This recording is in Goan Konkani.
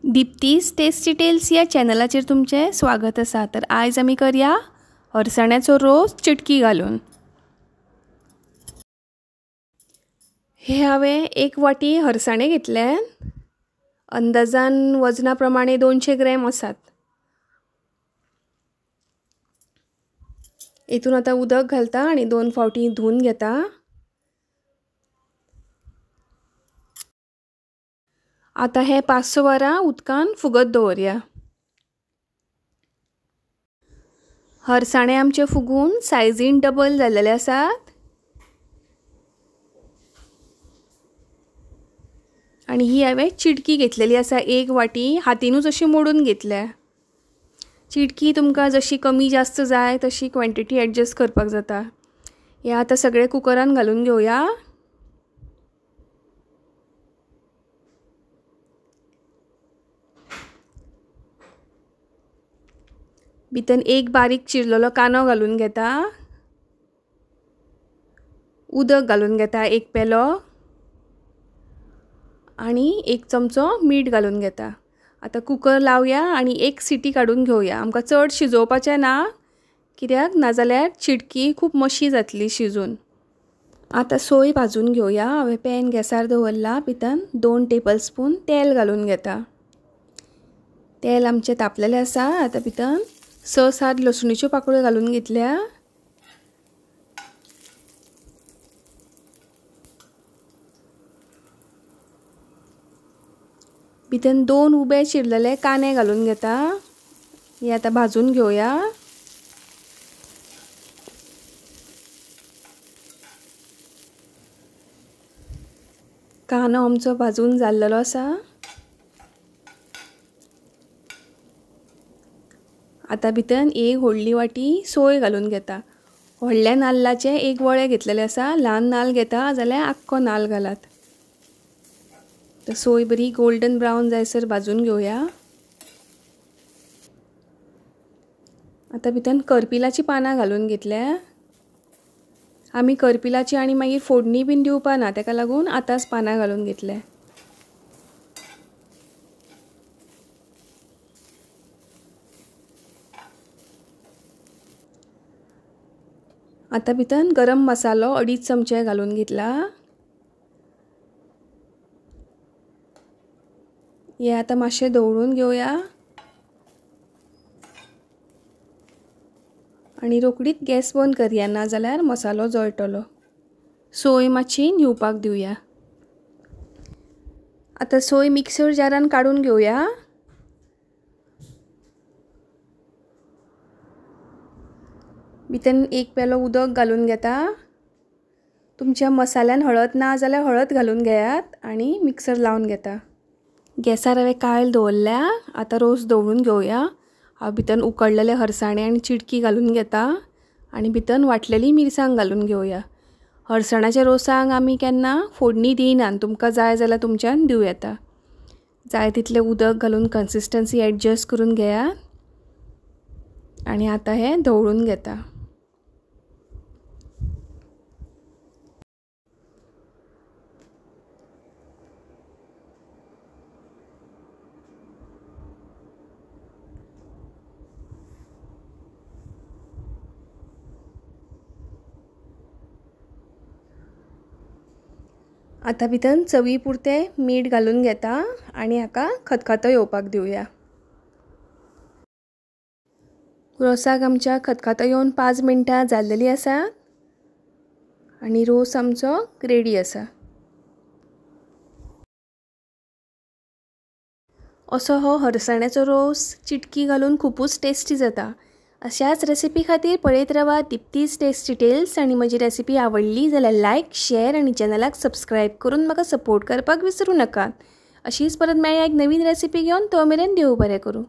दीप्तीस टेस्टी टेल्स या चॅनलाचेर तुमचें स्वागत आसा। तर आयज आमी करया हरसाण्याचो रोस चिटकी घालून। हे हांवें एक वाटी हरसाणे घेतले, अंदाजान वजना प्रमाणे 200 ग्रॅम आसात। हितून आतां उदक घालता आनी 2 फावटी धुवन घेता। आतां हे 5-6 वरां उदकान फुगत दवरया। हरसाणे आमचे फुगून सायजीन डबल जाल्लेले आसात आनी ही हांवें चिटकी घेतलेली आसा एक वाटी, हातीनूच अशी मोडून घेतल्या। चिटकी तुमकां जशी कमी जास्त जाय तशी क्वॉन्टिटी एडजस्ट करपाक जाता। हे आतां सगळे कुकरान घालून घेवया। भितर एक बारीक चिरलेलो कांदो घालून घेता, उदक घालून घेता एक पेलो आनी 1 चमचो मीठ घालून घेता। आतां कुकर लावया आनी 1 सिटी काडून घेवया। आमकां चड शिजोवपाचें ना, कित्याक नाजाल्यार चिटकी खूब मशी जातली शिजून। आतां सोय भाजून घेवया। हांवें पॅन गॅसार दवरला, भितर 2 टेबलस्पून तेल घालून घेता। तेल आमचें तापलेलें आसा। आतां भितर 6-7 लसणीच्यो पाकळ्यो घालून घेतल्या। भितर 2 उबे चिरलेले कांदे घालून घेता। हे आतां भाजून घेवया। कांदो आमचो भाजून जाल्लो आसा। आतां भितर 1 व्हडली वाटी सोय घालून घेता। व्हडल्या नाल्लाचे 1 वळे घेतलेले आसा, ल्हान नाल्ल घेता जाल्यार आख्खो नाल्ल घालात। तर सोय बरी गोल्डन ब्रावन जायसर भाजून घेवया। आतां भितर करपिलाची पानां घालून घेतल्या। आमी करपिलाची आनी मागीर फोडणी बीन दिवपा ना, ताका लागून आतांच पानां घालून घेतल्या। आतां भितर गरम मसालो 2.5 चमचे घालून घेतला। हे आतां मातशें दवरून घेवया आनी रोखडीच गॅस बंद करया, ना जाल्यार मसालो जळटलो। सोय मातशी न्हिवपाक दिवया। आतां सोय मिक्सर जारान काडून घेवया। भितर 1 पेलो उदक घालून घेता। तुमच्या मसाल्यान हळद ना जाल्यार हळद घालून घेयात आनी मिक्सर लावन घेता। गॅसार हांवें कायल दवरल्या। आतां रोस दवरून घेवया। हांव भितर उकडलेले हरसाणे आनी चिटकी घालून घेता आनी भितर वाटलेली मिरसांग घालून घेवया। हरसाणाच्या रोसांक आमी केन्ना फोडणी दिनात, तुमकां जाय जाल्यार तुमच्यान दिवं येता। जाय तितलें उदक घालून कन्सिस्टन्सी एडजस्ट करून घेयात आनी आतां हें धवळून घेता। आतां भितर चवी पुरतें मीठ घालून घेता आनी हाका खतखतो येवपाक दिवया। रोसाक आमच्या खतखतो येवन 5 मिनटां जाल्लेली आसा आनी रोस आमचो रेडी आसा। असो हो हरसाण्याचो रोस चिटकी घालून खुबूच टेस्टी जाता। अशाच रेसिपी खातीर पळयत रावा दीप्तीस टेस्टी टेल्स आनी म्हजी रेसिपी आवडली जाल्यार लायक, शेअर आनी चॅनलाक सबस्क्रायब करून म्हाका सपोर्ट करपाक विसरूं नाकात। अशीच परत मेळया एक नवीन रेसिपी घेवन, तो मेरेन देव बरें करूं।